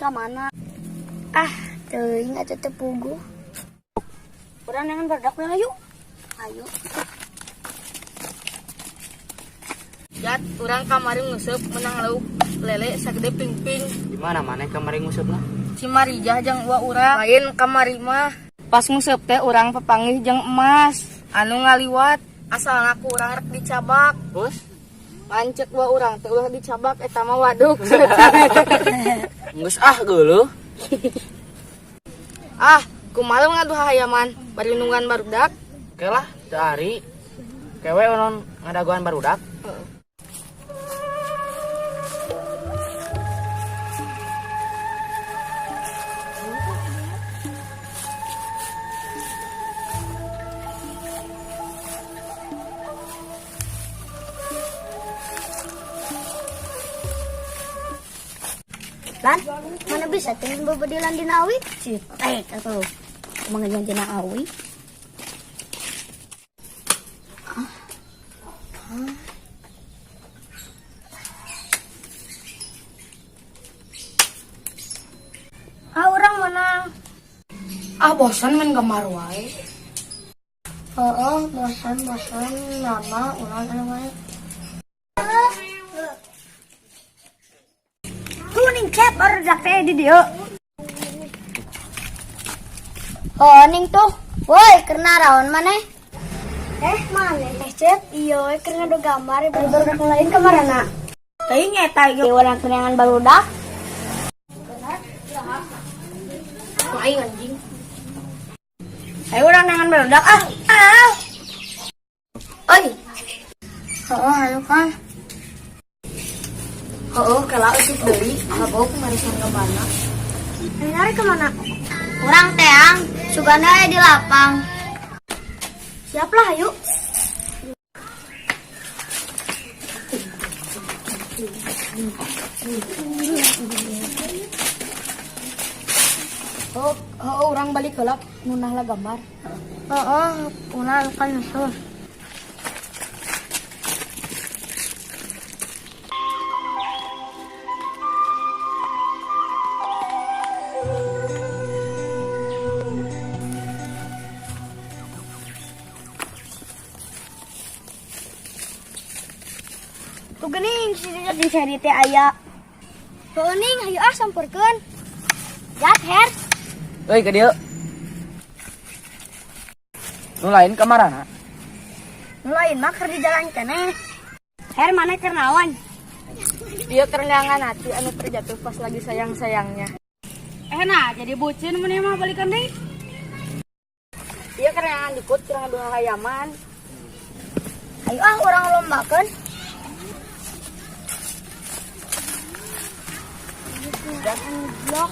ka mana? Ah, teuing atuh teu puguh. Urang neangan barudak we ayo. Ayo. Jat, urang kamari nguseup menang lauk lele sagede pingping. Di mana maneh kamari nguseupna? Cimarijah jeung uwa urang. Lain kamari mah. Pas nguseup teh urang papanggih jeung emas anu ngaliwat. Asalna ku urang rek dicabak. Terus? Pancek uwa urang teh ulah dicabak eta mah waduk. Geus ah geuleuh. Ah, kumaha ngadu hayaman bari nungguan barudak. Oke lah, teu ari. Kewe onon ngadagoan barudak. Lan, mana bisa teuing bebedilan dina awi? Citek atuh. Kumaha ngajan dina awi? Ah, urang menang. Ah, bosan main gambar wae. Oh, bosan-bosan lama urang anu wae. Tuh ning cep barudak teh di dieu. Oh, ning tuh. Woi, keur naraon maneh? Eh, maneh teh cep? Iya, we keur ngadu gambar barudak lain ka marana? Teuing eta Ieu urang neangan barudak. Aing anjing. Ayo urang neangan barudak ah. Ah. Oi. Heeh, ayo kan. Heeh, kala eueuh deui, mabok marisan ka mana? Nyari kemana? Urang teang, sugana aya di lapang. Siap lah, ayo. Oh, oh, urang balik heula nunah lah gambar. Heeh, urang kan nyusul. Tuh geuning si Jajat di seri teh aya. Geuning hayu ah samperkeun. Jat her. Euy ka dieu. Nu lain ka marana? Nu lain mah keur di jalan keneh. Her mana keur naon? Dia kerenyangan hati anu terjatuh pas lagi sayang-sayangnya. Nah, jadi bucin mun mah balikan deui. Iya kerenyangan dikut kurang dua hayaman. Ayo ah urang lombakeun. Blok.